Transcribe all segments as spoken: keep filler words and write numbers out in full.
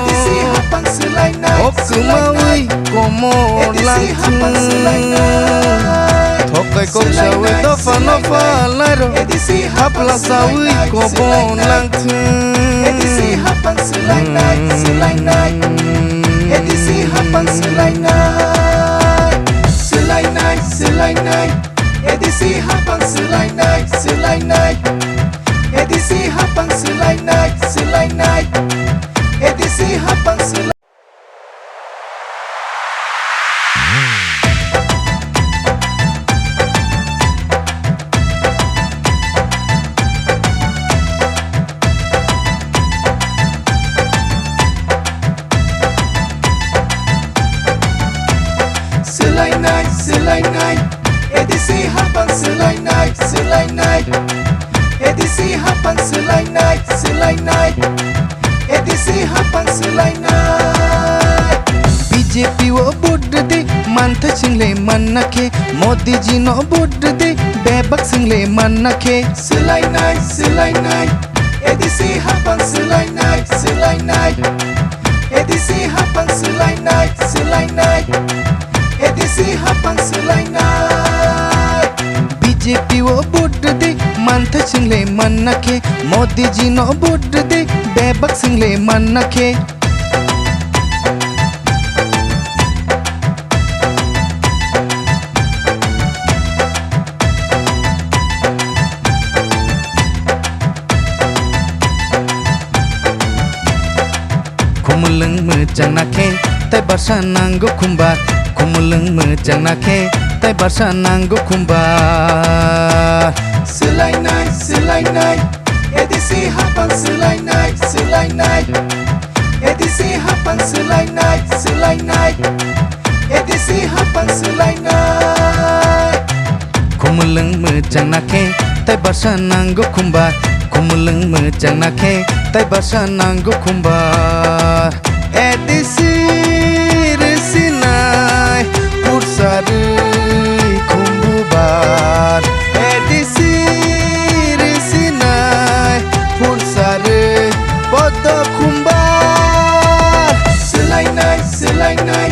A D C hapang swlainai, o kwmawi swlainai. Komor A D C hapang langthung. Swlainai. Thokai koksawi swlainai, dopha no swlainai. Phalnairo. A D C hapang hapla sawi swlainai, kobon swlainai. Langthung. A D C hapang swlainai, swlainai. A D C hapang swlainai, swlainai, swlainai. A D C hapang swlainai, swlainai. A D C hapang swlainai, swlainai. A D C hapang swlainai. Swlainai, swlainai. A D C hapang swlainai, swlainai. A D C hapang swlainai, swlainai. A D C hapang swlainai. B J P o vote rwdi, manthai swngle manna khe. Modi ji no vote rwdi, bebak swngle manna khe. Swlainai, swlainai. A D C hapang swlainai, swlainai. A D C hapang swlainai, swlainai. A D C hapang swlainai. B J P o vote rwdi, manthai swngle manna khe. Modi ji no vote rwdi, bebak swngle manna khe. Khumulwng mwchangna khe, tai barsa nango khumbar. Khumulwng mwchangna khe, tai barsa nango khumbar. Swlainai, swlainai, A D C hapang swlainai, swlainai. A D C hapang swlainai, swlainai. A D C hapang swlainai. Khumulwng mwchangna khe, tai barsa nango khumbar. Khumulwng mwchangna khe, tai barsa nango khumbar. A D C rwsinai, pursa rwi khumbubar. A D C rwsinai, pursa rwi podo khumbar. Swlainai, swlainai.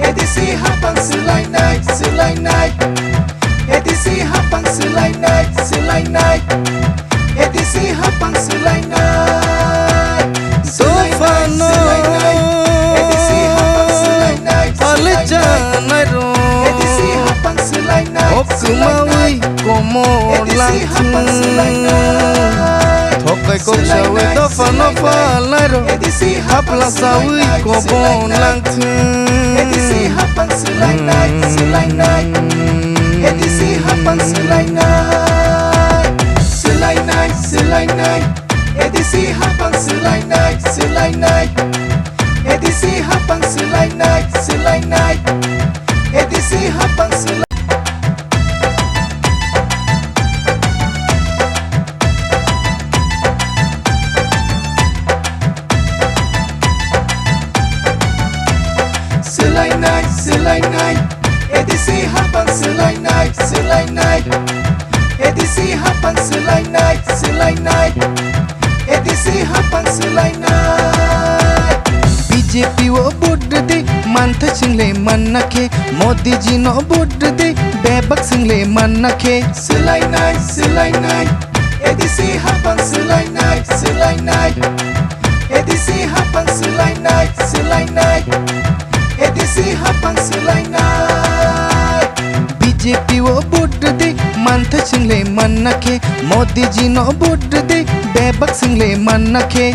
A D C hapang swlainai, swlainai. A D C hapang swlainai, swlainai. A D C hapang swlainai. Swlainai, swlainai. A D C hapang swlainai, swlainai. A D C hapang swlainai, swlainai. A D C hapang swlainai. Kok sawi dopha no phalnai ro, hapla sawi kobo nang thung. A D C hapang swlainai, swlainai. A D C hapang swlainai, swlainai, swlainai. A D C hapang swlainai, swlainai. A D C hapang swlainai, swlainai. A D C hapang swlainai. Swlainai, swlainai, A D C hapang swlainai, swlainai. A D C hapang swlainai, swlainai. A D C hapang swlainai. B J P o vote rwdi, manthai swngle manna khe. Modi ji no vote rwdi, bebak swngle manna khe. Swlainai, swlainai, A D C hapang swlainai, swlainai. A D C hapang swlainai, swlainai. A D C hapang swlainai. B J P o vote rwdi, manthai swngle manna khe. Modi ji no vote rwdi, bebak swngle manna khe.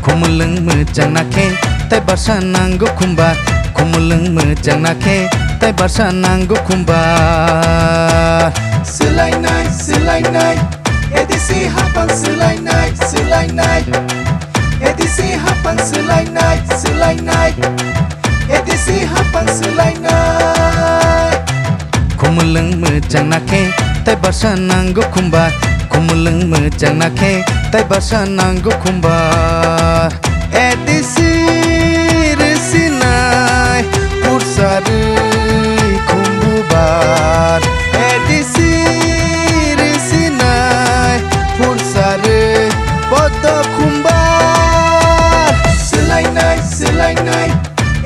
Khumulwng mwchang na khe, tai barsa nango khumbar. Khumulwng mwchang na khe, tai barsa nango khumbar. Swlainai, swlainai, A D C hapang swlainai, swlainai. A D C hapang swlainai, swlainai. A D C hapang swlainai. Khumulwng mwchang na khe, tai barsa nango khumbar. Khumulwng mwchang na khe, tai barsa nango khumbar. A D C rwsinai, pursa rwi khumbubar. A D C rwsinai, pursa rwi podo khumbar. Swlainai, swlainai,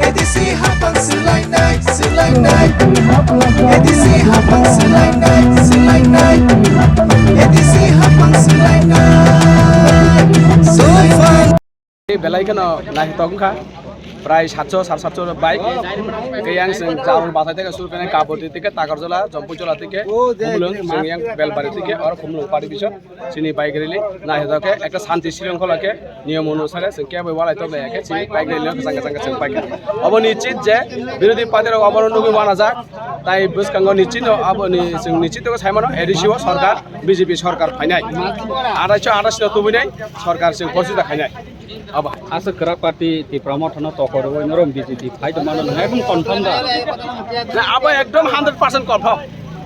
A D C hapang swlainai, swlainai. A D C hapang swlainai, swlainai. A D C hapang swlainai, swlainai. Belai kheno naithotok wngkha. Prai satso, sar satso bike. Khe yang seng Charul bathai theke suru kene Kaboti theke Takarjala, Jompuijala theke Khumulwng, seng yang Belbari theke oro Khumulwng pari bisor. Chini bike rally naithotok khe ekta shanti shrinkhola khe niyom onusare chwng kebo walai tonglai khe chini bike rally no kwchang kwchang khe chwng bike rally. Obo nichit je birodhi party rok obono nugwi wanajak, tai bwskango nichit no aboni chwng nichit no sai mano A D C o sorkar, B J P sorkar phainai. Athaish athaish no tubunai sorkar chwng porjita khainai. Abo. Aswk kwrak party Tipra Motha no tokoro oi norok B J P phai tongmano nwng ekdom confirm da? Na, abo ekdom hundred percent confirm.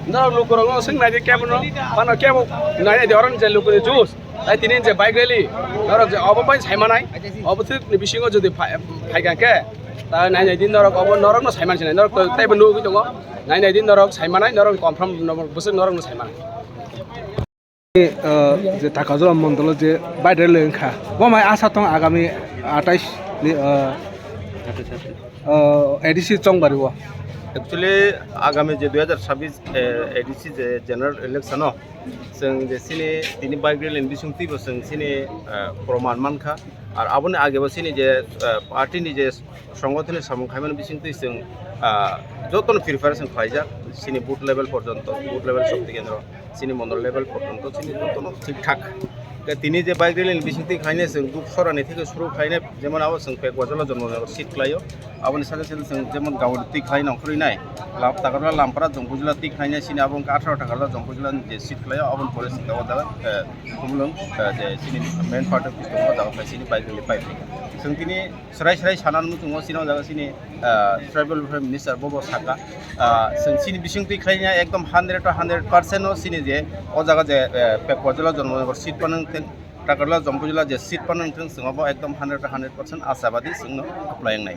Norok lukurok no swng nai di kebo no, mano kebo nai nai di oron je lukuni juice. Tai tini je bike rally, norok je obo bai sai manai, obo thik ni bisingo jodi phai, phai kha khe, ta nai nai di norok obo norok no sai man sinai, norok to tei bo nugwi tongo. Nai nai di norok sai manai, norok confirm no, bwswk norok no sai manai. Ah, je Takarjala mondolo je bike rally wngkha, bo mai asa tong agami athaish ni, ah, ah, A D C chongbari o. Actually, agami je dui hajar chabbish, eh, A D C je general election o, chwng je chini tini bike rally ni bisingtwi bo chwng chini, ah, proman mankha. Ar aboni age bo chini je, ah, party ni je songothoni samung khaimani bisingtwi chwng, ah, jotono preparation khlaijak, chini booth level porjonto, booth level shakti kendro, chini mondol level porjonto, chini jotono thik thak. Khe tini je bike rally ni bisingtwi khlainai chwng Dupsorani theke suru khlainai, jemon abo chwng Pekbojalo Jonmonagar seat khlaio, aboni saka saka chwng jemon Gauri twi khlai nongkhorwi nai, Lam-, Takarjala Lampara Jompuijala twi khlainai, chini abo wngkha atharo Takarjala Jompuijala ni je seat khlaio, aboni pore chwng tabok jaga, eh, Khumulwng, eh, je chini main party office tongo, jaga khlai chini bike rally pai phai. Chwng tini Srai srai sana nw tongo, chini o jaga chini, ah, tribal welfare minister bo bo saka, ah, chwng chini bising twi khlai ya ekdom hundred to hundred percent o chini je o jaga je, eh, Pekbojala Jonmonagar seat panang thwng, Takarjala Jompuijala je seat panang thwng, chwng obo ekdom hundred to hundred percent ashabadi chwng no kwplai wngnai.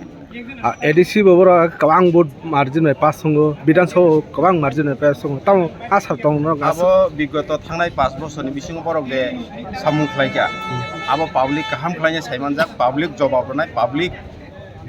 Ah, A D C bo borok kwbang vote margin bai pass wngo, Bidhan Sabha o kwbang margin bai pass wngo, tamo asha tong norok aswk. Abo bigoto thangnai pash bosorni bisingo borok je samung khlaikha, abo public kaham khlaina saimanjak, public jobab rwnai, public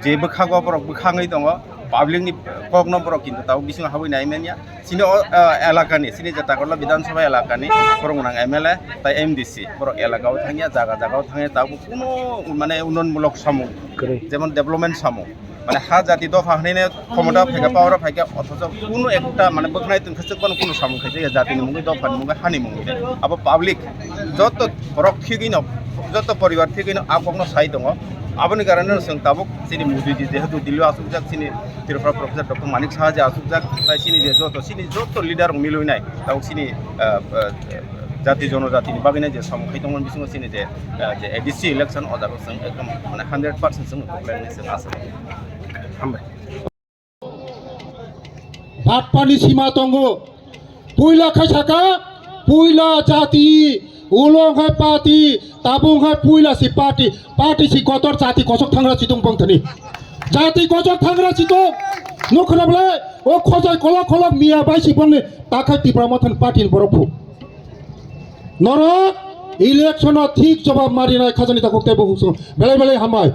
je bwkhago borok bwkhangwi tongo, Public ni kok no borok kintu tabuk bisingo habwi nai manya. Chini o, ah, elaka ni, chini je Takarla Bidhan Sabha elaka ni borok nang M L A tai M D C borok elaka o thangya, jaga jaga o thangya, tabuk kuno mane unnayan mulok samung, kwrwi, jemon development samung, mane ha jati dopha hwnwi ne khomota phaikha, power o phaikha, othocho kuno ekta mane bwkhnai tongkha chwk bono kuno samung khaijak ya, jati ni mungwi, dopha ni mungwi, ha ni mungwi. Abo public joto borok thigwi no, joto poribar thigwi no a kok no sai tongo. Aboni karone no chwng tabuk chini Modi ji jehetu Delhi o achukjak, chini Tripura Professor Doctor Manik Saha je achukjak, tai chini je joto, chini joto leader rok milwi nai, tabuk chini, ah, ah, jati jonojati ni bagwi nai je samung khai tongmani bisingo chini je, ah, je A D C election o jaga chwng ekdom mane hundred percent chwng kwplai hinwi chwng asa. Hambai. Batpani sima tongo. Puila khai saka, puila jati, ulo khai party, tabung khai puila si party, party si kotor jati kosok thangra chitung pongthani. Jati kosok thangra chitung, nukhra bole, o khojai kolok kolok miya bai si bongni takhai Tipra Motha ni party ni borok bu. Norok election o thik jobab marinai khajani takhuk tei bukhuk song. Belai belai hambai.